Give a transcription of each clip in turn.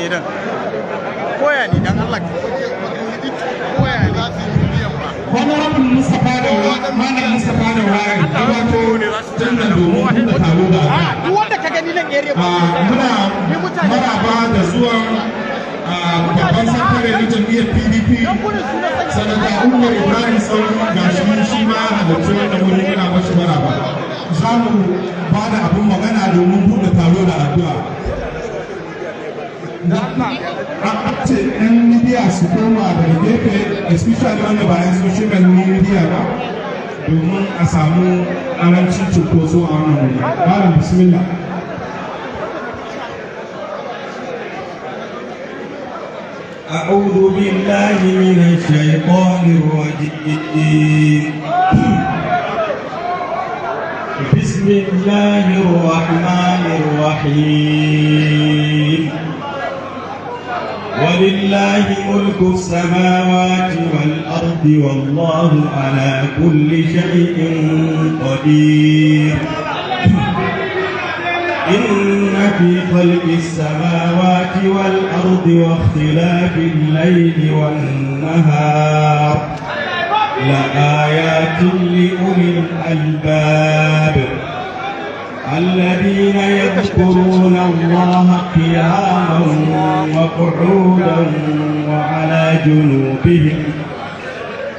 ne nan. Koya ne dan Allah, koya ne. Honorable Mustapha Daura, Malam Mustapha Daura ya gabato jannan domin buɗe taro da A duk wanda ka gani nan area ba. Muna maraba da zuwan babban sakatare na jam'iyyar PDP, Sanata Umar Ibrahim Tsauri. Ga shi shi ma halarci wannan wuri, muna mashi maraba. Za mu ba da abin magana domin buɗe taro da addu'a. An ce 'yan media su koma daga gefe, especially wanda ba 'yan social media ba, domin a samu ƙarancin cunkoso a wannan wuri. Malam, bismillah. أعوذ بالله من الشيطان الرجيم. بسم الله الرحمن الرحيم. ولله ملك السماوات والأرض، والله على كل شيء قدير. إن في خلق السماوات والأرض واختلاف الليل والنهار لآيات لأولي الألباب، الذين يذكرون الله قياما وقعودا وعلى جنوبهم،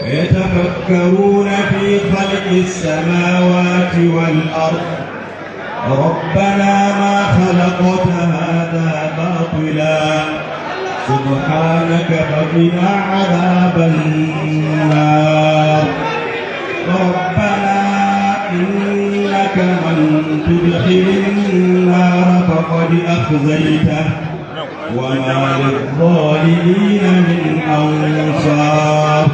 ويتفكرون في خلق السماوات والأرض، ربنا ما خلقت هذا باطلا، سبحانك فقنا عذاب النار. ربنا إنك من تدخل النار فقد أخزيته، وما للظالمين من أنصار.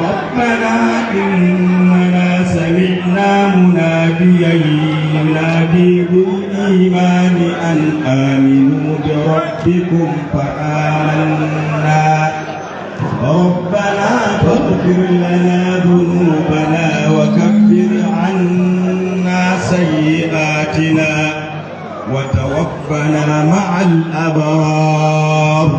ربنا إننا سمعنا مناديا ينادي بالإيمان أن آمنوا بربكم فآمنا. ربنا فاغفر لنا ذنوبنا وكفر عنا سيئاتنا وتوفنا مع الأبرار.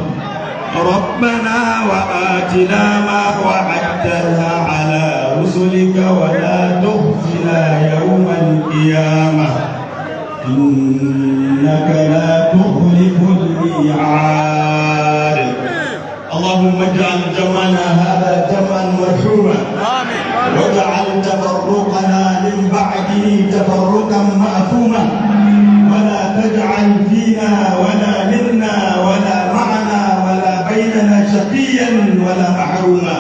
ربنا وآتنا ما وعدتنا على رسلك ولا تخزنا يوم القيامة، إنك لا تخلف الميعاد. اللهم اجعل جمعنا هذا جمعا مرحوما، واجعل تفرقنا من بعده تفرقا معصوما، ولا تجعل فينا ولا منا ولا معنا ولا بيننا شقيا ولا محروما،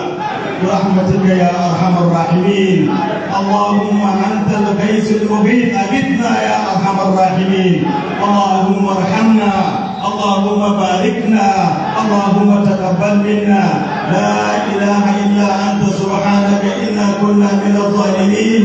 برحمتك يا ارحم الراحمين. اللهم انت الغيث المغيث، اغثنا يا ارحم الراحمين. اللهم ارحمنا، اللهم باركنا، اللهم تقبل منا. لا اله الا انت، سبحانك انا كنا من الظالمين.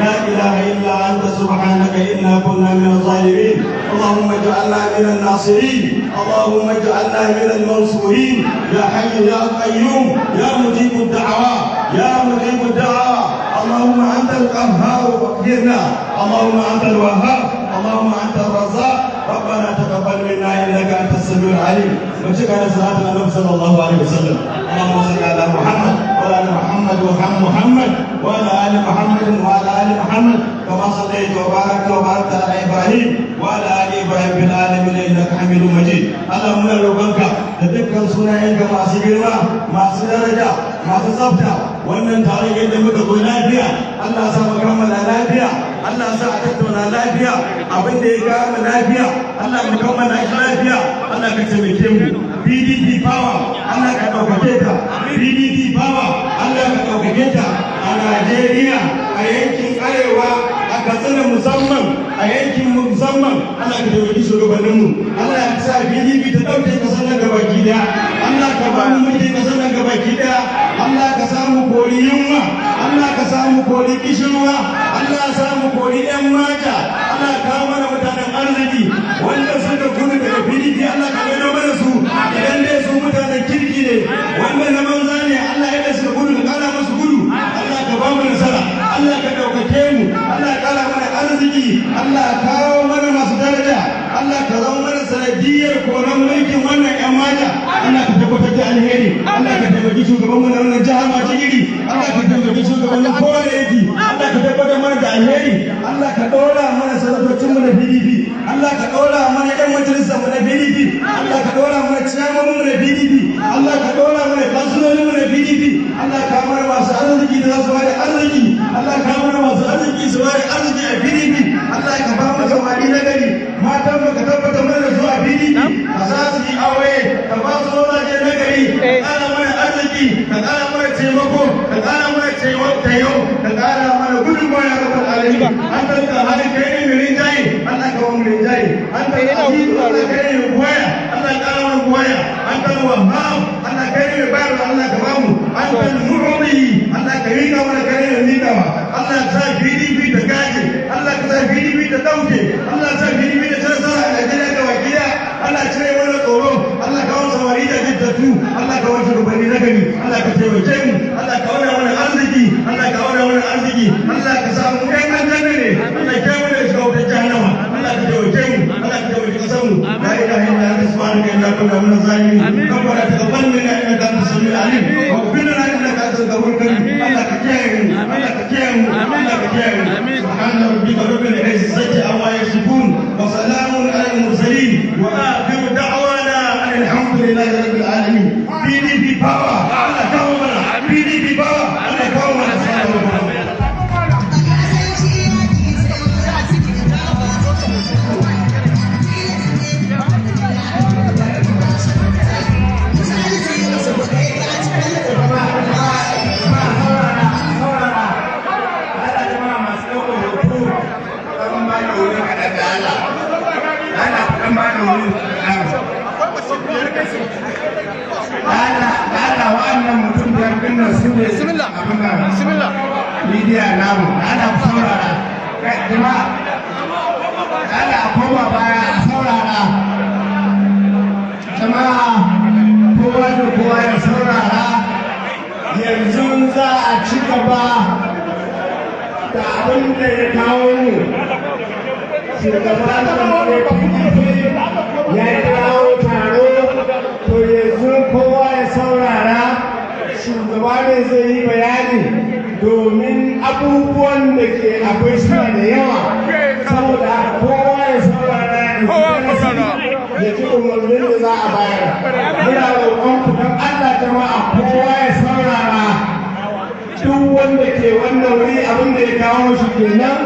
لا اله الا انت، سبحانك انا كنا من الظالمين. اللهم اجعلنا من الناصرين، اللهم اجعلنا من المنصورين، يا حي يا قيوم، يا مجيب الدعوات، يا مجيب الدعوات. اللهم انت القهار فاقهرنا، اللهم انت الوهاب، اللهم انت الرزاق. ربنا تقبل منا انك انت السميع العليم. وشكرا صلاه النبي صلى الله عليه وسلم. اللهم صل على محمد وعلى ال محمد، وارحم محمد وعلى ال محمد وعلى ال محمد، كما صليت وباركت على ابراهيم وعلى ال ابراهيم في العالمين انك حميد مجيد. اللهم muna roƙonka da dukkan sunayenka masu girma, masu daraja, masu tsafta. Wannan taron yadda muka zo lafiya, Allah sa mu kammala lafiya. Allah sa a tattauna lafiya. Abin da ya kawo mu lafiya, Allah mu kammala shi lafiya. Allah ka taimake mu. PDP power, Allah ka ɗaukake ta. PDP power, Allah ka ɗaukake ta a Najeriya, a yankin Arewa, a Katsina musamman, a yankin musamman. Allah ka taimaki shugabanninmu. Allah ya sa PDP ta ɗauke kasar nan gabaki daya. Allah ka ba mu mulkin kasar nan gabaki daya. Allah ka samu kori yunwa, Allah ka samu kori kishirwa, Allah ya samu kori yan mata. Allah ka kawo mana mutanen arziki wanda suka gudu daga PDP. Allah ka maido mana su idan dai su mutanen kirki ne. Wanda na banza ne, Allah ya suka gudu ka kara musu gudu. Allah ka ba mu nasara, Allah ka ɗaukake mu, Allah ka kara mana arziki, Allah ka kawo mana masu daraja. Allah ka zama mana sanadiyar koran mulkin wannan. shugaban mu na wannan jiha masu iri. Allah ka taimaki shugabannin kowane yanki. Allah ka tabbatar mana da alheri. Allah ka ɗora mana sanatocin mu na PDP. Allah ka ɗora mana ƴan majalisar mu na PDP. Allah ka ɗora mana ciyamomin mu na PDP. Allah ka ɗora mana kansulolin mu na PDP. Allah ka mana masu arziki da za su bada arziki. Allah ka mana masu arziki su bada arziki a PDP. Allah ka ba mu samari na gari, matan mu ka tabbatar mana da su a PDP, ka sa su yi aure, ka ba su mazaje na gari, ka ƙara mana arziki, ka ƙara mana taimako, ka ƙara mana taimako, ka ƙara mana gudunmawa ya rabbal alamin. An talka halin kai ne mai rinjaye, Allah ka ba mu rinjaye. An talka azizu, Allah kai ne mai buwaya, Allah ka ƙara mana buwaya. An talka wahab, Allah kai ne mai bayarwa, Allah ka ba mu. An talka mu'mini, Allah ka rika mana, kai ne mai rikawa. Allah ka sa PDP ta gaje, Allah ka sa PDP ta dauke, Allah ka sa PDP ta ci nasara a Najeriya ga baki ɗaya. Allah cire mana tsoro, Allah ka wani samari da jittattu, Allah ka wani shugabanni na gari, Allah ka taimake mu, Allah ka wani mana arziki, Allah ka wani mana arziki, Allah ka sa mu ƴan aljanna ne, Allah ka kai mu da shiga wutar jahannama, Allah ka taimake mu, Allah ka taimake kasar mu. La ilaha illa anta subhanaka inna kunna minaz zalimin. Rabbana taqabbal minna innaka antas samiul alim wa ighfir lana innaka antal ghafurur karim. Allah ka kiyaye mu, Allah ka kiyaye mu, Allah ka kiyaye mu. Subhana rabbika rabbil izzati amma yasifun wa salamun alal mursalin wa akhiru da'wana alhamdulillahi rabbil alamin. PDP power! Allah kawo mana PDP power! Allah kawo mana. Assalamu alaikum. Ana ba da wuri kaɗan. Allah, wa'annan mutum biyar ɗin nan su ne abin nan media namu. Allah, ku saurara. Kai, jama'a, Allah, a koma baya a saurara. Jama'a, kowa da kowa ya saurara. Yanzu za a ci gaba da abin da ya kawo mu. Shugaban PDP ya kawo taro, to yanzu kowa ya saurara, shugaba ne zai yi bayani domin abubuwan da ke akwai suna da yawa. Saboda haka kowa ya saurara ya ji umarnin da za a bayar. Muna roƙon ku don Allah, jama'a, kowa ya saurara. Duk wanda ke wannan wuri, abin da ya kawo shi kenan,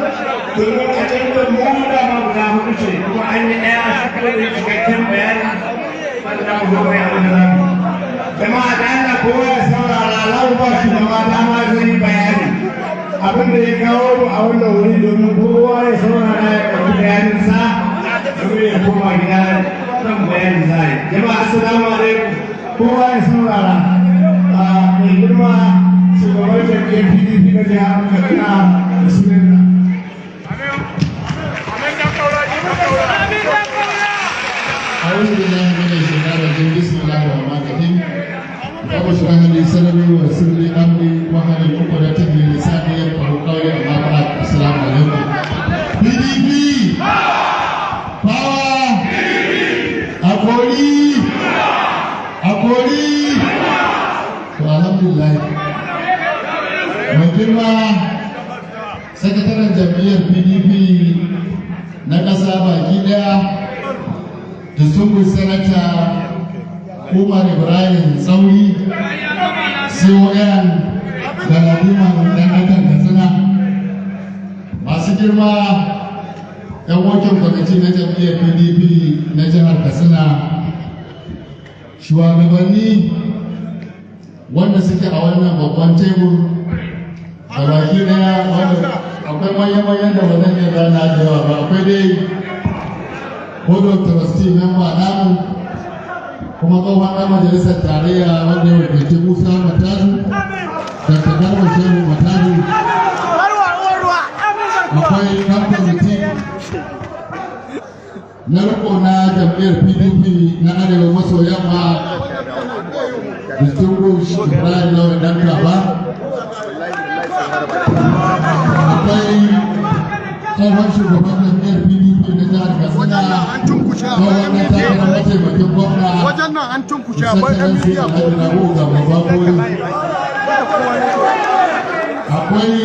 domin a canza mu dama guda hudu ce, kuma an yi ɗaya a cikin cikakken bayani wanda mu zo mai abin da za mu. Jama'a, da Allah, kowa ya saurara. Za mu ba shugaba dama zai yi bayani abin da ya kawo mu a wannan wuri, domin kowa ya saurara ya karɓi bayaninsa domin ya koma gida kan bayani za a yi. Jama'a, assalamu alaikum. Kowa ya saurara. Mai girma shugaban jam'iyyar PDP na jihar Katsina, bismillah. أعوذ بالله من الشيطان الرجيم. بسم الله الرحمن الرحيم. رب اشرح لي صدري ويسر لي أمري واحلل عقدة من لساني يفقهوا قولي. أما بعد، السلام عليكم. PDP power! Akori akori! To, alhamdulillah, mai girma sakataren jam'iyyar PDP na ƙasa baki ɗaya, distinguished Senator Umar Ibrahim Tsauri, CON, Galadiman Ɗan Katsina, masu girma 'yan working kwamiti na jam'iyyar PDP na jihar Katsina, shugabanni wanda suke a wannan babban tebur da baki daya, wanda akwai manyan-manyan da ba zan iya zana da yawa ba. Akwai dai board of trustee member namu, kuma tsohon ɗan majalisar tarayya wanda ya wakilci Musa Matazu, Dr. Garba Shehu Matazu. Akwai ɗan kwamiti na riko na jam'iyyar PDP na arewa maso yamma, distinguished Ibrahim Lawan Dan Kaba. Akwai tsohon shugaban jam'iyyar PDP na jihar Katsina, Wajen nan an cunkushe a bayan tsohon na media. takarar mataimakin gwamna, Wajen nan an cunkushe a bayan Excellency media. Alhaji Rabu Gambo Bakori. Akwai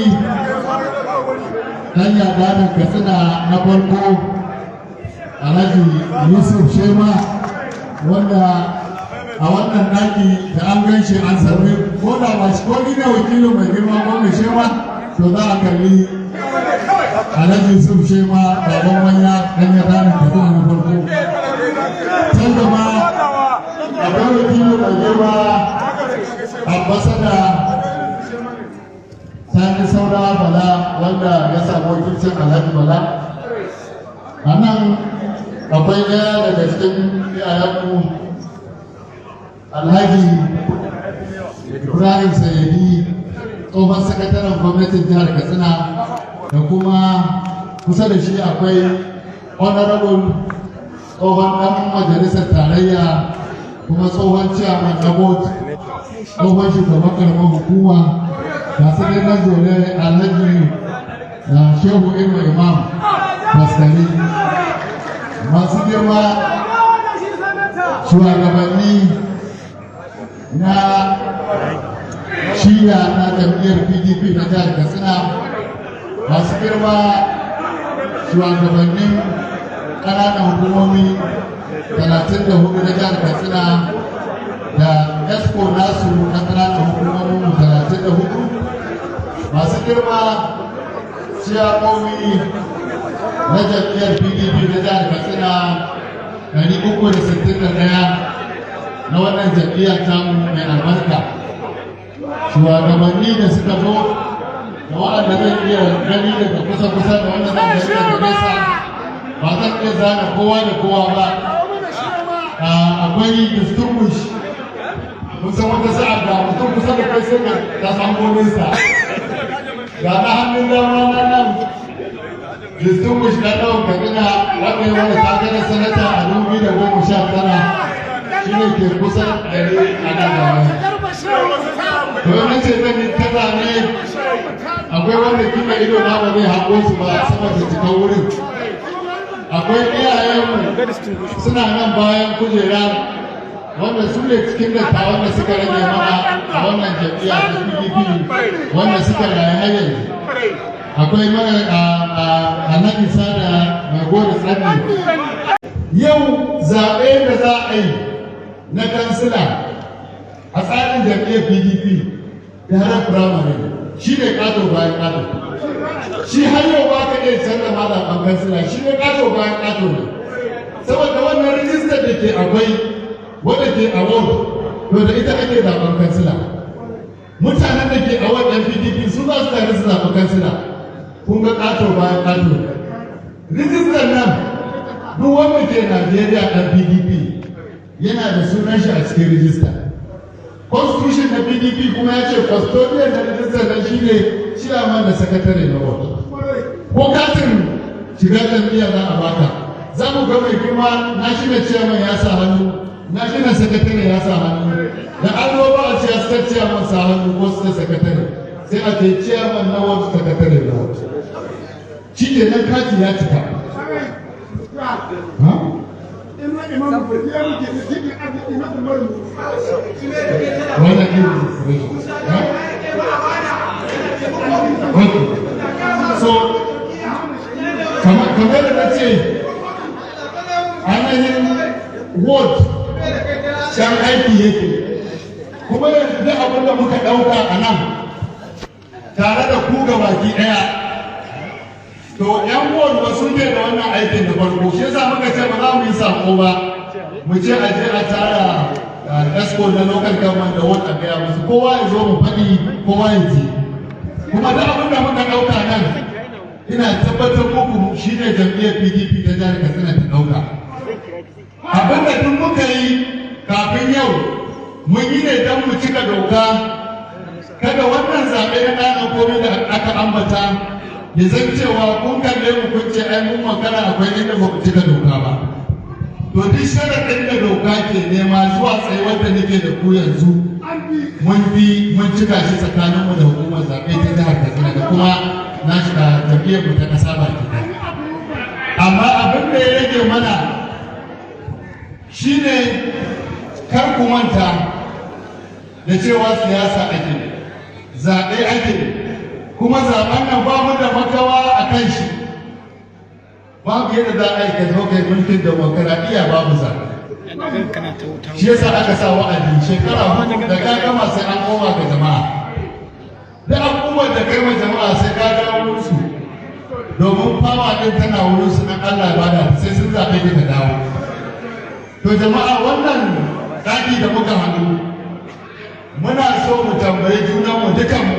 ɗan yadanin Katsina na farko, Alhaji Yusuf Shema, wanda a wannan ɗaki da an gan shi an sami, ko da ba shi ko ni ne wakilin mai girma gwamna Shema, to za a kalli Alhaji Yusuf Shema, baban manya, ɗan yadanin Katsina na farko. Can gaba akwai wakilin mai girma Ambassador Sani Saura Bala, wanda ya samu wakilcin Alhaji Bala. A nan akwai ɗaya daga cikin iyayenmu, Alhaji Ibrahim Sayyidi, tsohon sakataren gwamnatin jihar Katsina, da kuma kusa da shi akwai Honorable, tsohon ɗan majalisar tarayya, kuma tsohon chairman na board, tsohon shugaban karamar hukuma, ga su dai nan zaune, Alhaji Shehu Ino Imam Faskari. Masu girma shugabanni na shiya na jam'iyyar PDP na jihar Katsina, masu girma shugabannin ƙananan hukumomi 34 na jihar Katsina da exco nasu na ƙananan hukumomin 34, masu girma ciyamomi na jam'iyyar PDP na jihar Katsina 361 na wannan jam'iyya tamu mai albarka, shugabanni da suka zo, da waɗanda zan iya gani daga kusa-kusa da wanda zan gani daga nesa, ba zan iya zana kowa da kowa ba. Akwai distinguish, mun san wata sa'a da mutum kusa da kai sai ka samu nesa. Ga na hannun dama na nan, distinguish na ɗawan Katsina, wanda ya wani takarar sanata a 2019, shi ne ke kusa da ni a nan gaba. To, na ce zan yi ta zane, akwai wanda kila ido na ba zai hango su ba saboda cikin wurin. Akwai iyayenmu suna nan bayan kujera, wanda su ne cikin dattawan da suka rage mana a wannan jam'iyya ta PDP, wanda suka rayu har yanzu. Akwai mara Alhaji Sada Mai Gode Tsanni. Yau zaɓe da za a yi na kansila a tsarin jam'iyyar PDP da har firamare shi ne ƙato bayan ƙato. Shi har yau ba ka iya canza ma zaɓen kansila, shi ne ƙato bayan ƙato ne, saboda wannan rijistar da ke akwai, wadda ke a ward, to da ita ake zaɓen kansila. Mutanen da ke a ward ɗan PDP su za su tare su zaɓi kansila. Kun ga ƙato bayan ƙato. Rijistar nan, duk wanda ke Najeriya ɗan PDP yana da sunan shi a cikin rijista. Constitution na PDP kuma ya ce custodian na rijistar nan shine chairman da sakatare na ward. Ko katin shiga jam'iyya za a baka, za mu ga mai girma national chairman ya sa hannu, national secretary ya sa hannu. Da an zo ba a ce state chairman sa hannu ko state secretary, sai a ce chairman na ward, secretary na ward. Shi ke nan, kati ya cika. Ha? Wannan irin, ha? Okay. So, kamar da na ce, ainihin ward can aiki yake. Kuma yanzu duk abin da muka ɗauka a nan tare da ku ga baki ɗaya, to yan ward wasu ne da wannan aikin da farko. Shi yasa muka ce ba za mu yi sako ba, mu ce a je a tara exco na local government da ward a gaya musu. Kowa ya zo mu faɗi, kowa ya ji. Kuma duk abin da muka ɗauka nan, ina tabbatar muku shi ne jam'iyyar PDP ta jihar Katsina ta ɗauka. Abin da duk muka yi kafin yau, mun yi ne don mu cika doka, kada wannan zaɓe na ɗanan komai da aka ambata ya zan cewa kun kalle mu kun ce ai mun makara, akwai inda ba ku cika doka ba. To, duk sharaɗin da doka ke nema zuwa tsayuwar da nake da ku yanzu, mun bi, mun cika shi tsakaninmu da hukumar zaɓe ta jihar Katsina da kuma na shiga jam'iyyar mu ta ƙasa baki ɗaya. Amma abin da ya rage mana shine kar ku manta da cewa siyasa ake, zaɓe ake, kuma zaɓen nan ba mu da makawa a kan shi. Babu yadda za a yi ka zo kai mulkin demokaradiyya babu zaɓe. Shi yasa aka sa wa'adi shekara 4, da ka gama sai an koma ga jama'a. Da abubuwan da kai wa jama'a sai ka dawo musu, domin power din tana wurin su nan. Allah ya bada sai sun zaɓe ka dawo. To jama'a, wannan ɗaki da muka haɗu, muna so mu tambayi junanmu dukanmu,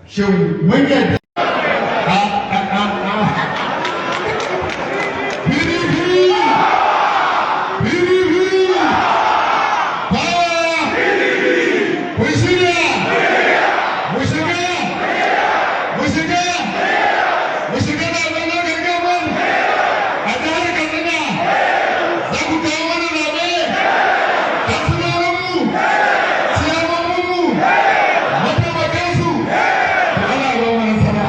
shin mun yadda a a a a PDP, PDP, power! Kun shirya? Mu shiga, mu shiga, mu shiga zaben local government a jihar Katsina. Za ku kawo mana zaɓe, kansulolinmu, ciyamominmu, mataimakansu. To Allah ya ba mu nasara.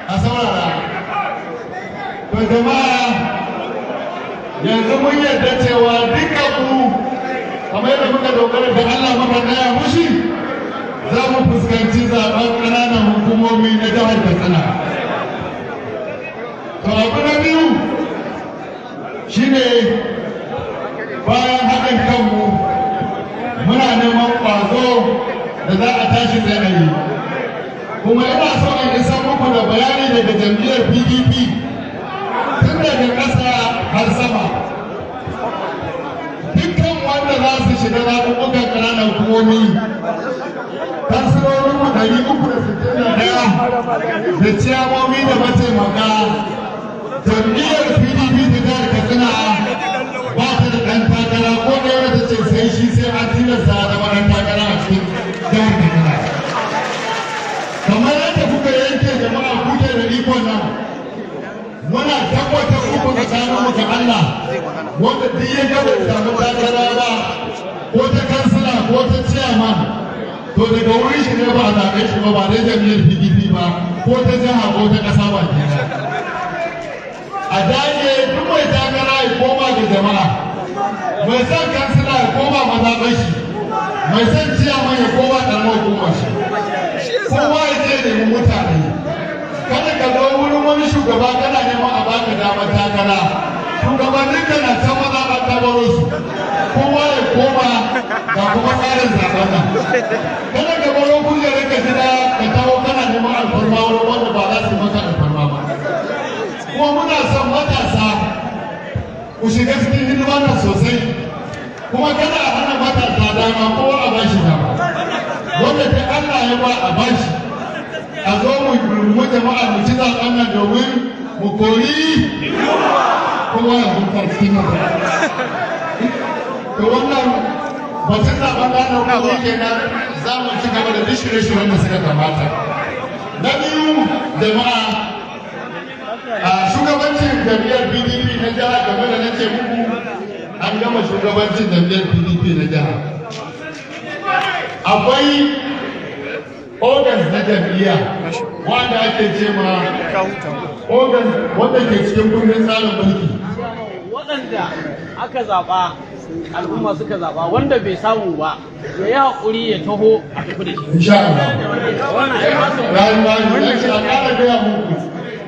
A saurara. To jama'a, yanzu mun yarda cewa dukkan mu, kamar yadda muka dogara da Allah muka tsaya mushi, za mu fuskanci zaben ƙananan hukumomi na jihar Katsina. To abu na biyu shine, bayan haɗin kanmu, muna neman ƙwazo da za a tashi tsaye a yi. Kuma ina so in isa muku da bayani daga jam'iyyar PDP tun daga ƙasa har sama: dukkan wanda za su shiga zaɓuɓɓukan ƙananan hukumomi, kansilolinmu 361 da ciyamomi da mataimaka, jam'iyyar PDP ta jihar Katsina ba ta da ɗan takara ko ɗaya da ta ce sai shi sai an tilasta zama ɗan takara a cikin jihar Katsina. Kamar yadda kuka yanke, jama'a, kuke da ikon nan, muna tabbatar muku tsakanin mu ga Allah, wanda duk ya ga bai samu takara ba, ko ta kansila ko ta ciyaman, to daga wurin shi ne ba a zaɓe shi ba, ba dai jam'iyyar PDP ba, ko ta jiha ko ta ƙasa ba kenan. A dage, duk mai takara ya koma ga jama'a, mai son kansila ya koma mazaɓar shi, mai son ciyaman ya koma ƙaramar hukumar shi. Kowa ya je nemi mutane. Kada ka zo wurin wani shugaba kana neman a baka damar takara, shugabannin ka na can mazaɓar ka baro su. Kowa ya koma ga kuma tsarin zaben nan. Kada ka baro kujerar ka gida ka taho kana neman alfarma wurin wanda ba za su maka alfarma ba. Kuma muna son matasa ku shiga cikin hidima nan sosai, kuma kada a hana matasa dama. Kowa a bashi dama, wanda ta Allah ya ba a bashi. A zo mu jama'a mu ci zaɓen nan domin mu kori kowa ya huta cikin nan. To wannan batun zaɓen ranar kuma kenan. Za mu ci gaba da duk shirye-shiryen da suka kamata. Na biyu jama'a, a shugabancin jam'iyyar PDP na jiha, game da na ce muku an gama shugabancin jam'iyyar PDP na jiha, akwai organs na jam'iyya wanda ake ce ma organs wanda ke cikin kundin tsarin mulki. Waɗanda aka zaɓa, al'umma suka zaɓa, wanda bai samu ba ya yi haƙuri ya taho a tafi da shi. Insha Allah. Rayuwa ya ce a ƙara gaya muku,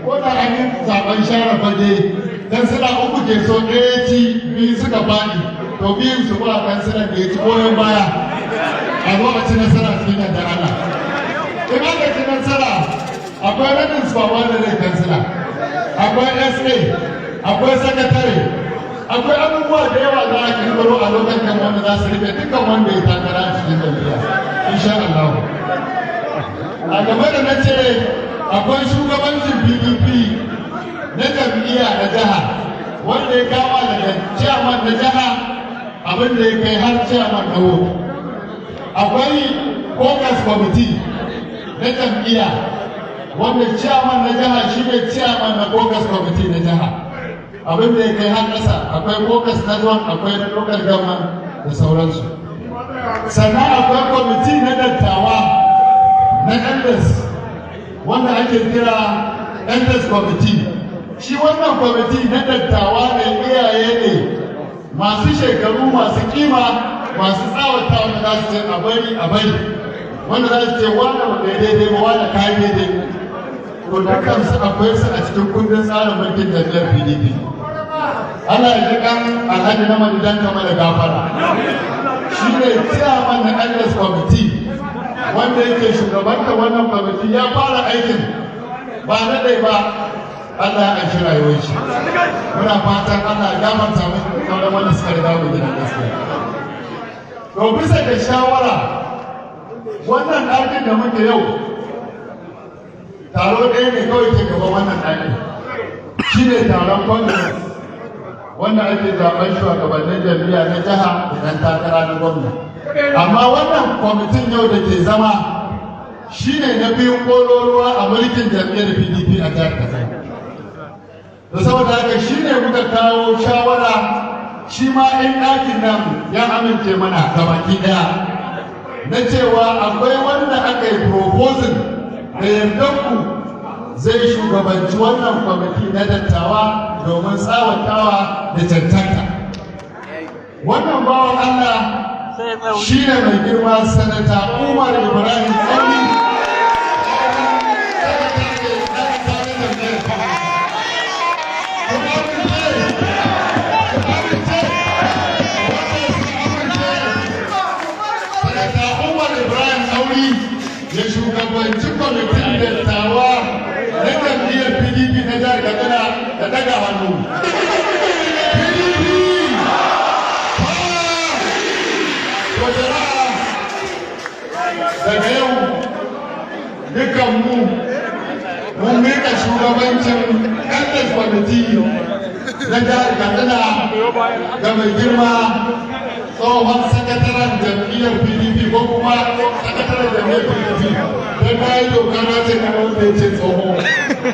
ko da an yi zaben share fage, kansila uku ke so, ɗaya ci, biyu suka faɗi, to biyun su ba kansilan da ya ci goyon baya. A zo a ci nasara cikin yardar Allah. In aka ci nasara, akwai rabin supervisory kansila, akwai SA, akwai sakatare, akwai abubuwa da yawa za a kirkiro a lokacin wanda za su rike dukkan wanda ya takara a cikin jam'iyya, insha Allah. A gaba da na ce akwai shugabancin PDP na jam'iyya na jiha, wanda ya kama daga chairman na jiha abin da ya kai har chairman na ward. Akwai caucus committee na jam'iyya. Wanda chairman na jiha shi ne chairman na caucus committee na jiha. Abin da ya kai har ƙasa, akwai caucus na zone, akwai na local government da sauransu. Sannan akwai kwamiti na dattawa na elders, wanda ake kira elders committee. Shi wannan kwamiti na dattawa ne, iyaye ne, masu shekaru, masu kima, masu tsawata, wanda za su ce a bari, a bari, wanda za su ce wanda ba daidai ba, wanda kayi daidai. To, dukkan su akwai su a cikin kundin tsarin mulkin jam'iyyar PDP. Allah ya ji kan Alhaji na Madidan kama da gafara. Shi ne chairman na elders committee wanda yake shugabanta wannan kwamiti. Ya fara aikin ba daɗai ba Allah ya anshi rayuwar shi. Muna fatan Allah ya gafarta mai da sauran wanda suka riga mu gidan gaskiya. To, bisa ga shawara, wannan ɗakin da muke yau, taro ɗaya ne kawai ke gaban wannan ɗakin, shi ne taron congress wanda ake zaɓen shugabannin jam'iyya na jiha da ɗan takara na gwamna. Amma wannan kwamitin yau da ke zama shi ne na biyun ƙololuwa a mulkin jam'iyyar PDP a jihar Katsina. Da saboda haka shi ne muka kawo shawara, shi ma in ɗakin nan ya amince mana gabaki ɗaya, na cewa akwai wanda aka yi proposing da yardanku zai shugabanci wannan kwamiti na dattawa domin tsawatawa da cancanta. Wannan bawan Allah shi ne mai girma Sanata Umar Ibrahim Tsauri. Sanata Umar Ibrahim Tsauri ya shugabanci kwamitin dattawa na jam'iyyar PDP na jihar Katsina da daga hannu. PDP! To jama'a, daga yau dukkanmu mun miƙa shugabancin elders kwamiti na jihar Katsina ga mai girma tsohon sakataren jam'iyyar PDP, ko kuma sakataren jam'iyyar PDP, don na yi doka na ce kan wanda ya ce tsoho,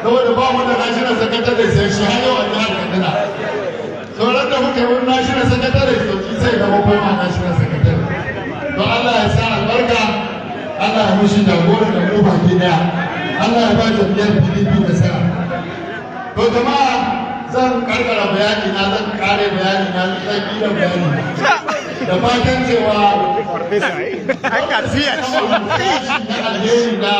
saboda ba mu da national secretary sai shi har yau a jihar Katsina. Sauran da muka yi wani national secretary, to shi sai zama koma national secretary. To, Allah ya sa albarka, Allah ya mushi jagora da mu baki daya, Allah ya ba jam'iyyar PDP nasara. To jama'a, zan karkara bayani na, zan kare bayani na, zan gina bayani da fatan cewa na alheri na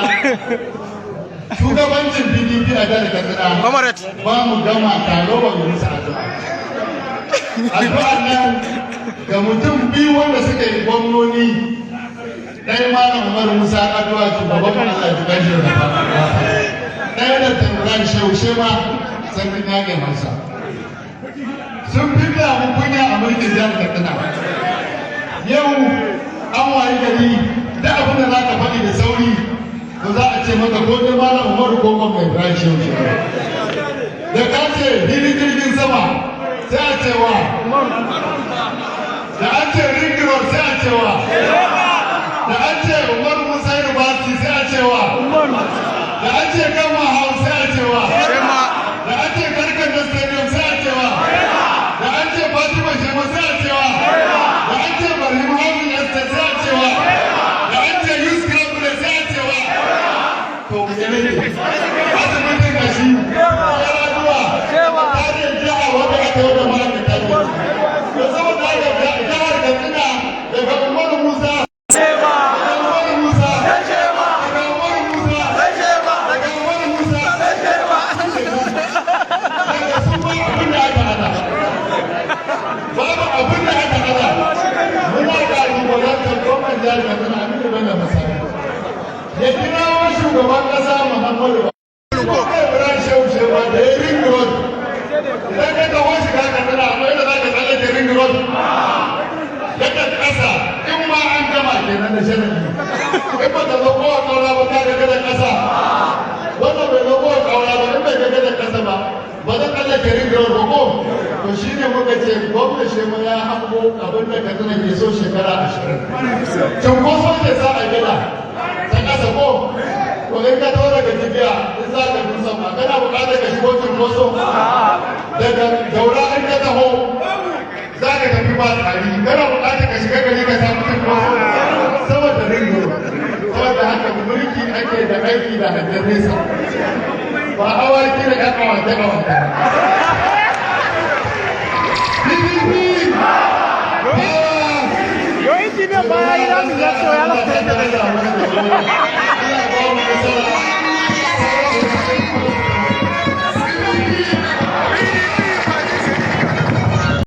shugabancin PDP a jihar Katsina, ba mu gama taro ba mu musu addu'a. Addu'ar nan ga mutum biyu wanda suka yi gwamnoni, ɗaya Malam Umar Musa Addu'a, shugaban mu, Allah ya gashi da ɗaya da Ibrahim Shehu Shema, sarkin yaƙin Hausa. Sun fi da mu kunya a mulkin jihar Katsina. Yau an wayi gari da abin da za ka faɗi da sauri, to za a ce maka ko dai Malam Umaru ko kuma Ibrahim Shehu Shema. Da ka ce filin jirgin sama, sai a ce wa? Da an ce ring road, sai a ce wa? Da an ce Umaru Musa University, sai a ce wa? Da an ce Gama House, sai a ce wa? Da an ce Karkanda Stadium, sai a ce wa? Da an ce Fatima Shema, sai a ce wa? Da an ce Barhim Housing Estate, sai a ce wa? Da an ce Youth Club, sai a ce wa? To, ya rage asibitin kashi, Yar'adua, tarihin jiha wanda aka yi da ma'aikata ne. To, saboda haka jihar Katsina, daga Umaru Musa, daga Umaru Musa, daga Umaru Musa, daga Umaru Musa, daga su ba abin da aka hada, babu abin da aka hada. Muna kalubalantar gwamnan jihar Katsina Aminu Bello Masari ya kirawo shugaban kasa Muhammadu Buhari. Ibrahim Shehu Shema da ya ring road, idan ka taho shiga Katsina, amma yadda za ka tsallake ring road daga ƙasa, in ma an gama kenan da sharadi, in ba ta zo kowa kaura ba, ka ga gadar ƙasa. Wanda bai zo kowa kaura ba, in bai ga gadar ƙasa ba, ba zan tsallake ring road ba ko? To, shi ne muka ce gwamna Shema ya hango abin da Katsina ke so shekara 20. Cunkoso ke sa a gada ta ƙasa ko? To, in ka taho daga Jibiya tafiya in za ka dutsen ma, kana buƙatar ka shigo cunkoso? Daga Daura in ka taho za ka tafi ba tsari, kana buƙatar ka shiga gari ka samu cunkoso saboda ringo? Saboda haka mulki ake da aiki da hangen nesa, ba awaki da ƴan awake awake. PDP! Power! Yo, injiniyan baya yi ramin ya ce ya rasa yadda zai. Allah ba mu nasara.